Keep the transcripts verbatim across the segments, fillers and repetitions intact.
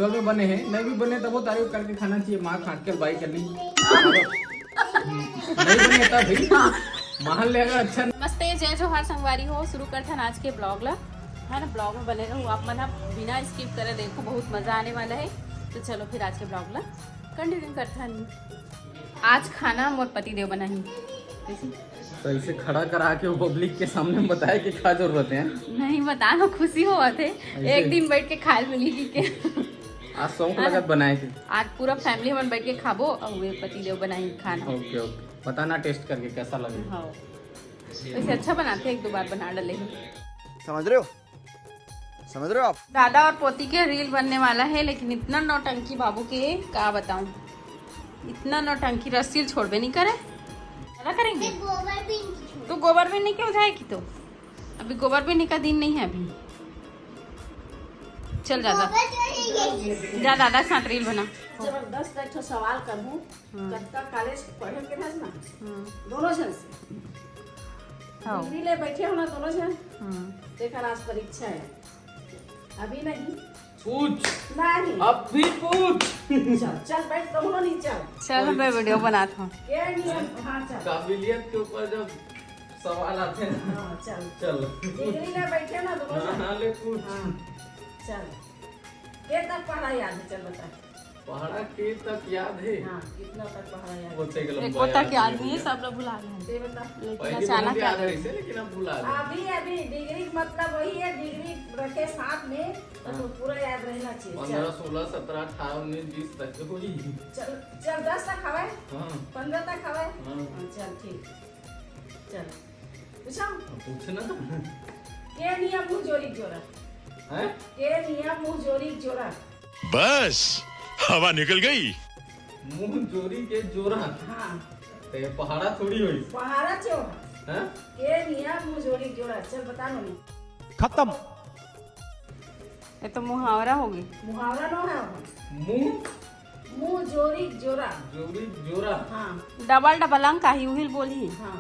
तो भी बने हैं, नहीं भी बने तब वो तारीफ करके खाना चाहिए। माँ खाट के बाई करनी। हम्म, नहीं बने तब भी मान ले अगर अच्छा। नमस्ते, जय जोहार संगवारी हो। शुरू करथन आज के ब्लॉग ला, है ना। ब्लॉग में बने रहू आप मन, आप बिना स्किप करे देखो, बहुत मजा आने वाला है। तो चलो फिर आज के ब्लॉग ला कंटिन्यू करथन। आज खाना मोर पति देव बनाही। कैसे? तो इसे खड़ा करा के वो पब्लिक के सामने में बताए कि का जरूरत है? नहीं बता दो, खुशी होवत है। ऐसे? एक दिन बैठ के खाए मिली कि के। आज शौक है ना? लगत बनाए के। आज पूरा फैमिली हमन बैठ के खाबो और वे पति देव बनाही खाना। ओके, ओके, बताना टेस्ट करके कैसा लगे। हाँ, वैसे अच्छा बनाते, एक दो बार बना डाले हैं। समझ रहे हो, समझ रहे हो आप? दादा और पोती के रील बनने वाला है, लेकिन इतना नौटंकी बाबू के, का बताऊं, इतना नौटंकी, रस्सी छोड़बे नहीं करे। दादा करेंगे। गोबर भी नहीं छोड़। तू गोबर भी नहीं क्यों जाएगी तो? अभी गोबर भी नहीं का दिन नहीं है अभी। चल दादा, गोबर जो है ये। जा दादा के साथ रील बना। जबरदस्त एक ठो सवाल करहूँ। हम्म। कतका कॉलेज पढ़े के हस ना? हम्म। दोनों झन से। हाँ। डिग्री ले बैठे हो ना दोनों झन? हम्म। तेकर आज परीक्षा है। अभी नहीं। पूछ। नहीं। अब भी पूछ। चल, चल बैठ, दोनों नहीं चल। चल, मैं वीडियो बनात हूँ। के नहीं, हाँ, चल। काबिलियत के ऊपर जब सवाल आते हैं ना। हाँ, चल। चल। डिग्री ले बैठे ना दोनों हाँ, झन। हाँ, ले पूछ। हाँ, चल। के तक पढ़ा याद है, चल बता। पहाड़ा के तक याद है? हाँ, कितना तक पहाड़ा याद है? वो तो एक एक लंबा वो तक याद याद नहीं है, नहीं है। सब लोग भुला गए हैं। ये बता। लेकिन पहले अचानक बहुत याद याद है। रही से, लेकिन अब भुला गए। अभी, अभी डिग्री का मतलब वही है, डिग्री रखे साथ में, तो हाँ। तो पूरा याद रहना चाहिए। चल। पन्द्रह, सोलह, सत्रह, अठारह, उन्नीस, बीस तक के होई। चल, चल, दस तक हवे? हाँ। पन्द्रह तक हवे? हाँ। हाँ, चल, ठीक। चल, पूछा? हाँ, पूछना। के निया मुँह जोरी जोरा। हैं? के निया मुँह जोरी जोरा। बस, हवा निकल गई। मुँह जोरी के जोरा। हाँ। ते पहाड़ा थोड़ी होई। पहाड़ा चो। हैं? के निया मुँह जोरी जोरा। चल बता नो। खत्म। ये तो मुहावरा होगी। मुहावरा नो है। मुँह? मुँह जोरी जोरा। जोरी जोरा। हाँ। डबल डबल अंक आही, उहिल बोलही। हाँ।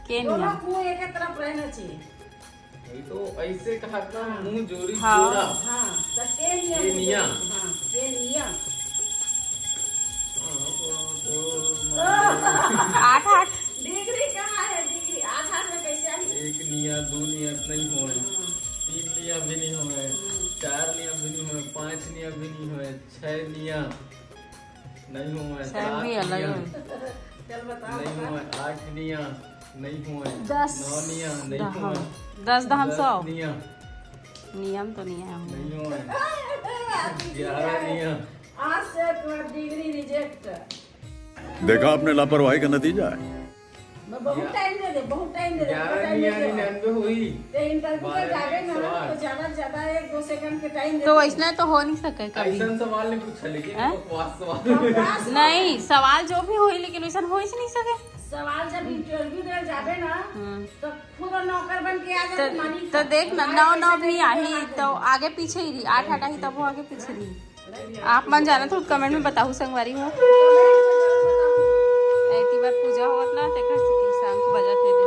के दोनों निया। मुँह एक तरफ रहना चाहिए। वही तो ऐसे कहा था, हाँ। मुँह जोरी हाँ। जोरा। हाँ, तो के निया के मुँह निया। जोरी, हाँ, के निया। आठ, आठ। डिग्री कहाँ है, डिग्री? आठ, आठ में कैसे आई? एक निया, दो निया नहीं होए, हाँ। तीन निया भी नहीं होए, हाँ। चार निया भी नहीं होए, पाँच निया भी नहीं होए, छह निया नहीं होए, छह सात भी अलग निया है। चल बताओ, नहीं बताओ। होए, आठ निया नहीं होए, दस। नौ निया नहीं दहम। होए, दस दहम दस सौ। निया नियम तो नहीं है। नहीं होए, ग्यारह निया। आज से तुम्हारा डिग्री रिजेक्ट। देखा आपने लापरवाही का नतीजा है। मैं बहुत टाइम दे दे, बहुत टाइम दे दे, ग्यारह बहुत टाइम दे दे। निन्यानवे हुई। ते इंटरव्यू के बारह जाबे ना, सवाल। तो ज्यादा से ज्यादा एक दो सेकंड के टाइम दे तो दे। वैसना तो हो नहीं सके कभी। ऐसन सवाल नहीं पूछा, लेकिन हैं? बकवास सवाल। बकवास सवाल। नहीं, सवाल जो भी होई, लेकिन वैसन हो ही नहीं सके। सवाल जब इंटरव्यू दे जाबे ना, हम्म। तो खुद नौकर बन के आ जाते, तो, मालिक तो का। देख ना, नौ नौ भी आही, तो आगे पीछे ही रही, आठ आठ आही, तब वो आगे पीछे रही। आप मन जानत हो, कमेंट में बताहू संगवारी हो। ऐती बार पूजा होवत ना, तेकर सेती शंख बजत हे दे।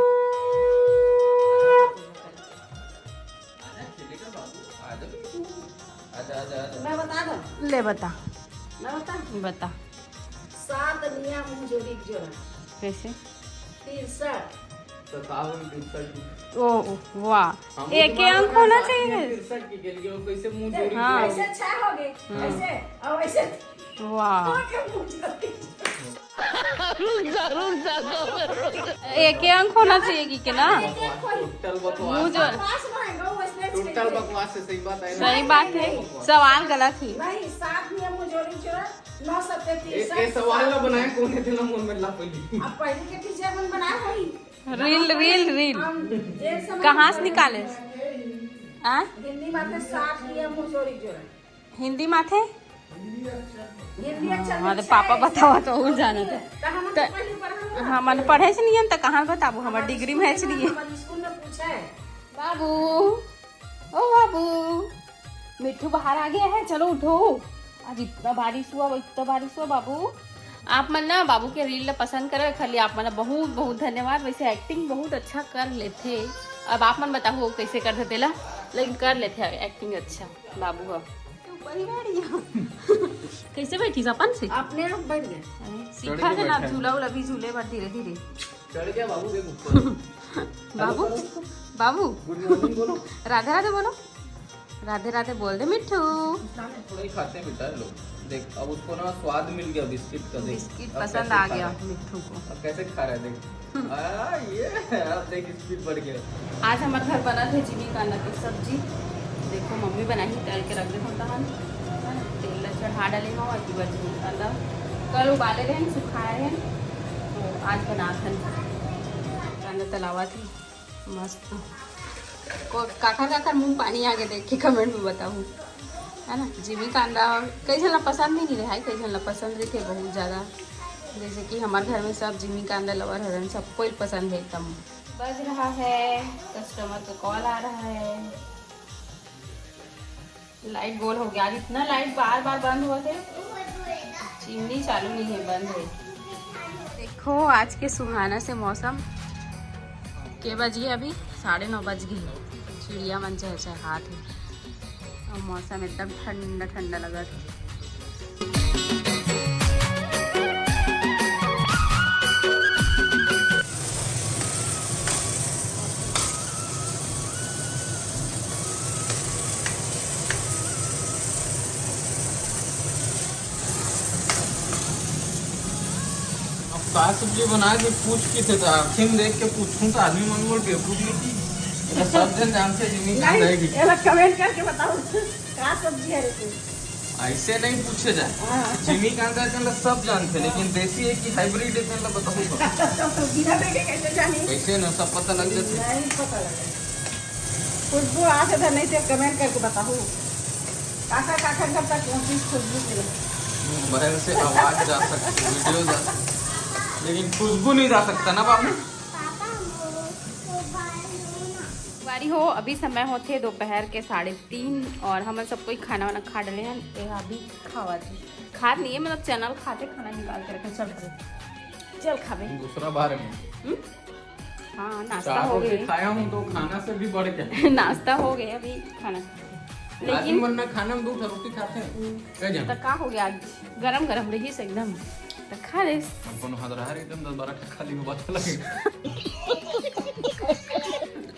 मैं बता दूं? ले बता। मैं बता? बता। सात निया मुँह जोरी जोरा। कैसे? तिरसठ। सतावन, तिरसठ। ओ, ओ, वाह। हम एके अंक होना चाहिए। तिरसठ की के लिए वो कैसे मुँह जोरी हाँ। जोरा? ऐसे छह हो गए। हाँ। ऐसे, और ऐसे। वाह। हो गया मुँह जोरी। रुक जा, रुक जा, रुक जा। एके अंक होना चाहिए कि के ना? टोटल बकवास। मुँह जो बकवास में है, वो इसलिए टोटल बकवास है, सही बात है ना? सही बात है। बकवास। सवाल गलत ही। नहीं, सात निया मुँह जोरी जोरा। नौ सत्ते तीस। ए, ए सवाल ला बनाए कोन हे, तेला मोर में ला पहली। अब पहली के टीचर मन बनाए होही। Reel, reel, reel. हम जेन समय कहाँ से निकाले? हाँ? हिंदी माथे सात निया मुँह जोरी जोरा। हिंदी माथे? हिंदी अक्षर। हाँ, तो पापा बतावा तो उ जानत हे। तो हम तो पहले पढ़ा ना। हाँ, मन पढ़े से नहीं है, तो कहाँ बताबो? हमार डिग्री में है, इसलिए। हमार स्कूल में पूछा है। बाबू, ओ बाबू, मिट्ठू बाहर आ गया है, चलो उठो। आज इतना बारिश हुआ, वो इतना बारिश हुआ बाबू। आप मन ना बाबू के रील ला पसंद करे, खाली आप मन ला बहुत बहुत धन्यवाद। वैसे एक्टिंग बहुत अच्छा कर लेथे। अब आप मन बताहू कैसे करथे तेला, लेकिन कर लेथे एक्टिंग अच्छा बाबू ह। वही बैठ गया। कैसे बैठी अपन से? अपने आप बैठ गए। सीखा है ना, झूला उला भी झूले बर धीरे धीरे। चढ़ गया बाबू, देख ऊपर। बाबू, बाबू। गुड मॉर्निंग बोलो। राधे राधे बोलो। राधे राधे बोल दे मिट्ठू। थोड़ा ही खाते हैं बेटा लोग। देख, अब उसको ना स्वाद मिल गया बिस्किट का। देख, बिस्किट अब पसंद कैसे आ खा गया रहा है। मिट्ठू को। अब कैसे खा रहा है, देख। आ, ये है, अब देख, स्पीड बढ़ गया। आज हमारे घर बना थे जिमी कांदा की सब्जी। देखो, मम्मी बनाई, तल के रख दे होता है। तेल ला चढ़ा डाले हो, अति बार जिमी कांदा कल उबाले रहे, सुखाए रहे, तो आज बना थे। कांदा तलावा थी मस्त। को काखर काखर मुंह पानी आगे देख के कमेंट में बताओ, है ना। जिमी कांदा कई झन ला पसंद भी नहीं रहा है, कई झन ला पसंद रही थे बहुत ज्यादा। जैसे कि हमारे घर में सब जिमी कांदा लवर हरन, सबको ही पसंद है एकदम। बज रहा है, कस्टमर का कॉल आ रहा है। लाइट गोल हो गया। आज इतना लाइट बार बार बंद हुआ थे, चिमनी चालू नहीं है, बंद है। देखो आज के सुहाना से मौसम। के बज गए अभी? साढ़े नौ बज गए। चिड़िया मन चहचहात है और मौसम एकदम ठंडा ठंडा लगा था। अब का सब्जी बनाए थे, पूछ के थे, तो आँखें में देख के पूछूं तो आदमी मन बोल बेवकूफ नहीं की। ये तो सब जन जानते हैं जिमी कांदा है कि। ये लोग कमेंट करके बताओ, का सब्जी है रे तू? ऐसे नहीं पूछे जाए। हाँ। जिमी कांदा है, तो सब जानते हैं, लेकिन देसी है कि हाइब्रिड है, तो बताओ तो। तो बिना देखे कैसे जानी? कैसे ना, सब पता लग जाते। नहीं पता लगे। खुशबू आ से नहीं थे, कमेंट करके बताओ। काका काका घर तक पहुंची खुशबू के। मोबाइल से आवाज जा सकती, वीडियो जा सकती, लेकिन खुशबू नहीं जा सकता ना बाबू। बारी हो, अभी समय होथे दोपहर के साढ़े तीन और हमन सब कोई खाना वाना खा डले हन। ये अभी खावत हे, खात नहीं है, मतलब चैनल खाते खाना निकाल के रखे। चल खाबे, चल खाबे। दूसरा बार में। हम्म? हाँ, नाश्ता चार हो रोटी गए। खाया हूँ तो खाना से भी बढ़ के। नाश्ता हो गए अभी खाना। लेकिन वरना खाना में दो ठो रोटी खाते हैं। हम्म। कह जाना। तो का हो गया आज? गरम गरम रही से एकदम। तो खा ले। अपन हाथ रहा रे, एकदम दस बारह ठो खा ली, बात लगे।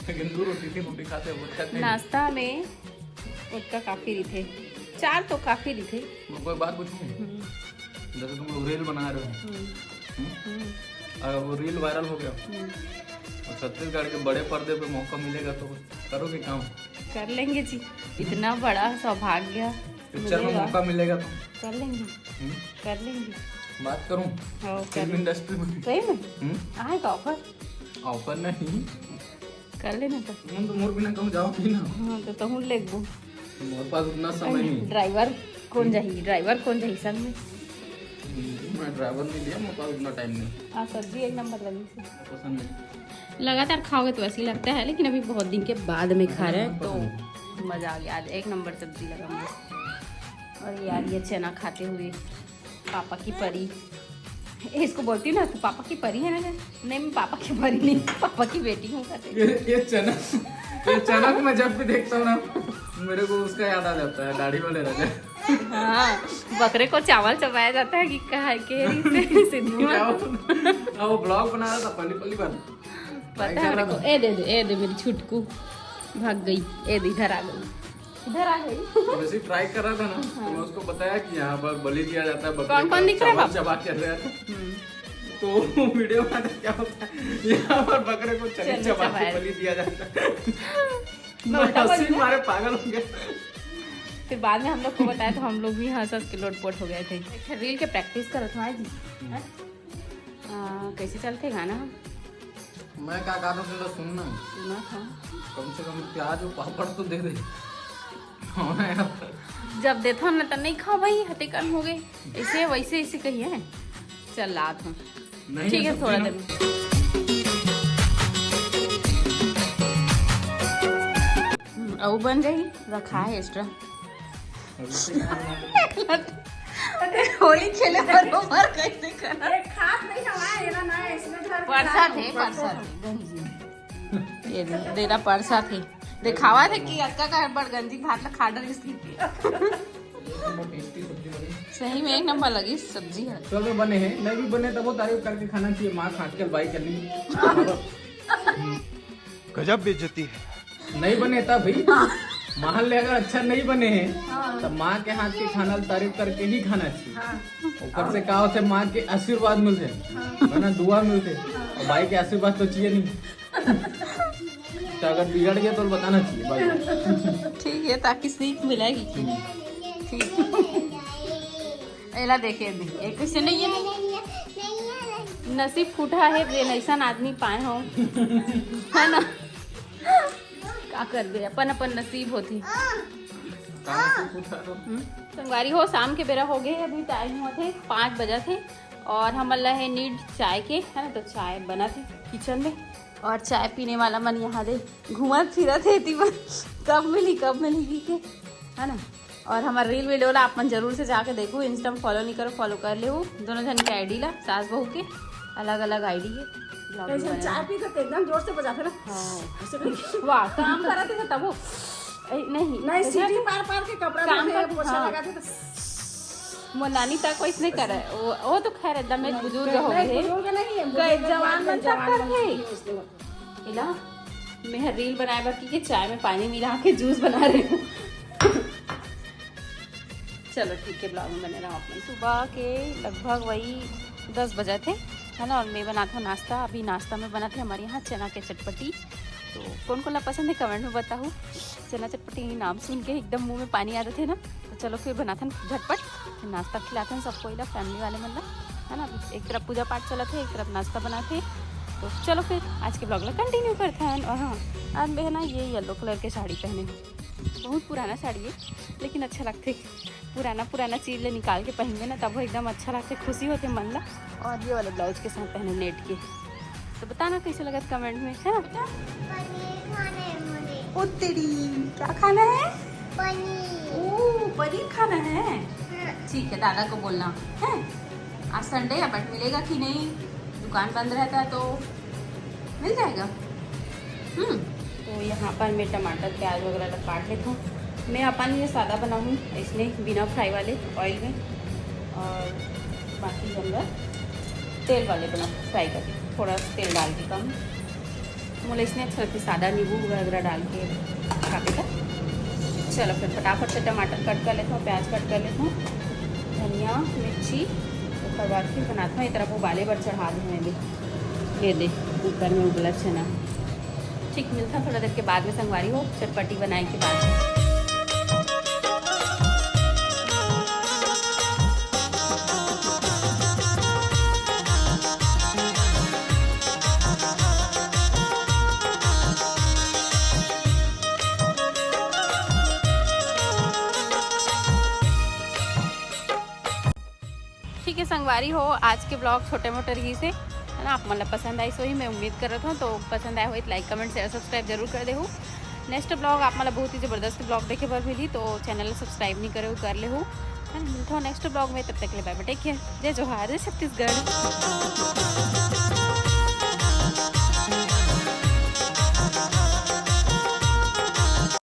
लेकिन दो रोटी, तीन रोटी खाते हैं, वो खाते हैं। नाश्ता में उतना काफी रही थे, चार तो काफी रही थे। मैं कोई बात पूछूं? हम्म। जैसे तुम लोग रील बना रहे हो, हम्म। हम्म? हम्म। और वो रील वायरल हो गया, हम्म। और छत्तीसगढ़ के बड़े पर्दे पे मौका मिलेगा तो करोगे काम? कर लेंगे जी, इतना बड़ा सौभाग्य पिक्चर में मिलेगा। मौका मिलेगा तो? कर लेंगे, हम्म? कर लेंगे। बात करूं? हाँ, कर फिल्म लेंगे। इंडस्ट्री में। सही में? हम्म? आएगा ऑफर? ऑफर नहीं। कर लेना तो। तुम तो मोर बिना कहूँ जाओ नहीं ना। हाँ, तो तहूँ लेगबो। मोर पास उतना समय नहीं। ड्राइवर कौन जाही? ड्राइवर कौन जाही संग में? मैं ड्राइवर नहीं लिया, मेरे पास उतना टाइम नहीं। हाँ, सब्जी एक नंबर लगी थी। पसंद नहीं। लगातार खाओगे तो ऐसे ही लगता है, लेकिन अभी बहुत दिन के बाद में खा रहे हैं, तो मजा आ गया। आज एक नंबर सब्जी लगा मुझे। और ये आ रही है चना खाते हुए, पापा की परी। इसको बोलती हूँ ना, "तू पापा की परी है ना?" "नहीं, मैं पापा की परी नहीं, पापा की बेटी हूँ," कहते। ये, ये चना, ये चना को मैं जब भी देखता हूँ ना, मेरे को उसका याद आ जाता है, दाढ़ी वाले राजा। हाँ, बकरे को चावल चबाया जाता है कि कहा के सीधी क्या बात। वो, हाँ, वो ब्लॉग बना रहा था पहली, पहली बार। पता है मेरे को। ए दे दे, ए दे मेरी छुटकू, भाग गई। ए दे, इधर आ गई, इधर आ गई। तो वैसे ही ट्राई कर रहा था ना, तो हाँ। मैं उसको बताया कि यहाँ पर बलि दिया जाता है बकरे कौन, कौन का, दिख रहा है चावल बाबू? चबा के रहे हैं। हम्म। तो वीडियो में आता क्या होता है, यहाँ पर बकरे को चने चने चबा के चबाए। बलि दिया जाता है। मैं मैं उल्टा बोली हंसी ना। मारे पागल हो गया। फिर बाद में हम लोग को बताया तो हम लोग भी हंस हंस के लोटपोट हो गए थे। अच्छा, रील के प्रैक्टिस करो तुम्हारे जी। हम्म। हैं? आ, कैसे चलते गाना? मैं का गाना सुनना? सुना था। कम से कम प्याज और पापड़ तो दे दे। कौन है यार? जब देथो ना त नहीं खाओ भाई, हते कम हो गए। ऐसे वैसे ऐसे कहिए। चल लात हूँ। नहीं, ठीक है, ऐसा थोड़ा नहीं। देर में। हम्म, अउ बन जाही, रखा है एक्स्ट्रा। अभी से खाना। होली खेले बरोबर कैसे करना? ये खात नहीं हवा, ये ना, ना, इसमें धर के परसा खात थे, हूँ, परसा परसा। थे, गंजी। ये दे, तेरा परसा थे। दिखावा थे कि अक्का का बड़ गंजी भात ला खा डरिस की। बहुत टेस्टी सब्जी बनी। सही में एक नंबर लगी सब्जी है। चलो बने हैं, नहीं भी बने तब वो तारीफ करके खाना चाहिए। माँ के हाथ के हलवाई कर ली। गजब बेइज्जती है। नहीं बने तब भी, मान ले अगर अच्छा नहीं बने हैं, हाँ। तो माँ के हाथ के खाना तारीफ करके ही खाना चाहिए। हाँ। ऊपर से का होते, माँ के आशीर्वाद मिलते हैं, हाँ। है ना, दुआ मिलते हैं। हाँ। और भाई के आशीर्वाद तो चाहिए नहीं। तो अगर बिगड़ गया तो बताना चाहिए भाई। ठीक है, ताकि सीख मिलेगी। ठीक। एला देखे भी, एक से नहीं है। नसीब फूटा है, जे नैसन आदमी पाए हो, है ना? का करबे, अपन अपन नसीब होती। हम्म, संगवारी हो, शाम के बेरा हो गए, अभी टाइम होते पाँच बजा थे और हमन ला है नीड चाय के, है ना? तो चाय बना थे किचन में और चाय पीने वाला मन यहाँ दे घूमत फिरत हे, एती बर कब मिली, कब मिली की के, है ना? और हमार रील वीडियो ला आप मन जरूर से जाके देखो, इंस्टा में फॉलो नहीं करो, फॉलो कर लेहू दोनों जन के आईडी ला, सास बहू के अलग अलग आईडी है। Vlog भी ऐसे बने चाय हैं। पी के एकदम जोर से बजाते ना। हाँ। ऐसे करके। वाह, काम करत है तब वो। ए, नहीं, नहीं, सीटी पार पार के कपड़ा काम धोते हैं, कर, पोछा हाँ। लगाते तो मोर नानी तक वैसे नहीं करे। वो, वो तो खैर एकदम एक बुजुर्ग हो नहीं, गए। बुजुर्ग नहीं है, कई बुजुर्ग जवान नहीं, मन तक जवान मन करथे। नहीं है उसके बाद। इला, मैं रील बनाए बर की के चाय में पानी मिला के जूस बना रही हूँ। चलो ठीक है, ब्लॉग में बने रहो आप लोग। सुबह के लगभग वही दस बजे थे, है ना, और मैं बनात हूँ नाश्ता। अभी नाश्ता में बनत हे हमारे यहाँ चना के चटपटी। तो कौन कौन ला पसंद है, कमेंट में बताओ। चना चटपटी नाम सुन के एकदम मुंह में पानी आ जाते ना। तो चलो फिर बनाथन झटपट, फिर नाश्ता खिलाथन सबको, इला फैमिली वाले मन ला, है ना। एक तरफ पूजा पाठ चलत है, एक तरफ नाश्ता बनाथे। तो चलो फिर आज के ब्लॉग ला कंटिन्यू करथन। और हाँ, आज मैं है ना ये येलो कलर के साड़ी पहने हूँ, बहुत पुराना साड़ी है लेकिन अच्छा लगथे। पुराना पुराना चीज ले निकाल के पहनबे ना, तब वो एकदम अच्छा लगथे, खुशी होथे मन ला। और ये वाले ब्लाउज के साथ पहने नेट के। तो बताना कैसे लगत कमेंट में, है ना? पनीर खाना है मुझे। ओ तेरी, क्या खाना है? पनीर। ओ, पनीर खाना है? हाँ। ठीक है, दादा को बोलना है। आज संडे है, बट मिलेगा कि नहीं, दुकान बंद रहता है तो मिल जाएगा। हम्म। तो यहाँ पर मैं टमाटर, प्याज वगैरह ला काट लेता हूँ। मैं अपन ये सादा बनाहूँ, इसने बिना फ्राई वाले ऑयल में, और बाकी हम लोग तेल वाले बना, फ्राई करके थोड़ा तेल डाल के कम। मोला इसने अच्छा लगता है सादा नींबू वगैरह डाल के खाते का। चलो फिर फटाफट से टमाटर कट कर लेता हूँ, प्याज कट कर लेता हूँ, धनिया, मिर्ची, ओकर बाद फिर बनाता हूँ। ये तरफ उबाले बर चढ़ा दूँ मैं भी। ये दे, कुकर में उबला चना। ठीक, मिलता थोड़ा देर के बाद में संगवारी हो, चटपटी बनाए के बाद। ठीक है संगवारी हो, आज के ब्लॉग छोटे मोटे रही से, है ना, आप मन ला पसंद आई सोही मैं उम्मीद करत हूँ। तो पसंद आए होही तो लाइक, कमेंट, शेयर, सब्सक्राइब जरूर कर देहू। नेक्स्ट ब्लॉग आप मन ला बहुत ही जबरदस्त ब्लॉग देखे बर मिली, तो चैनल ला सब्सक्राइब नहीं करे हो, कर लेहू, है ना। मिलता हूँ नेक्स्ट ब्लॉग में, तब तक के लिए बाय बाय, टेक केयर, जय जोहार, जय छत्तीसगढ़।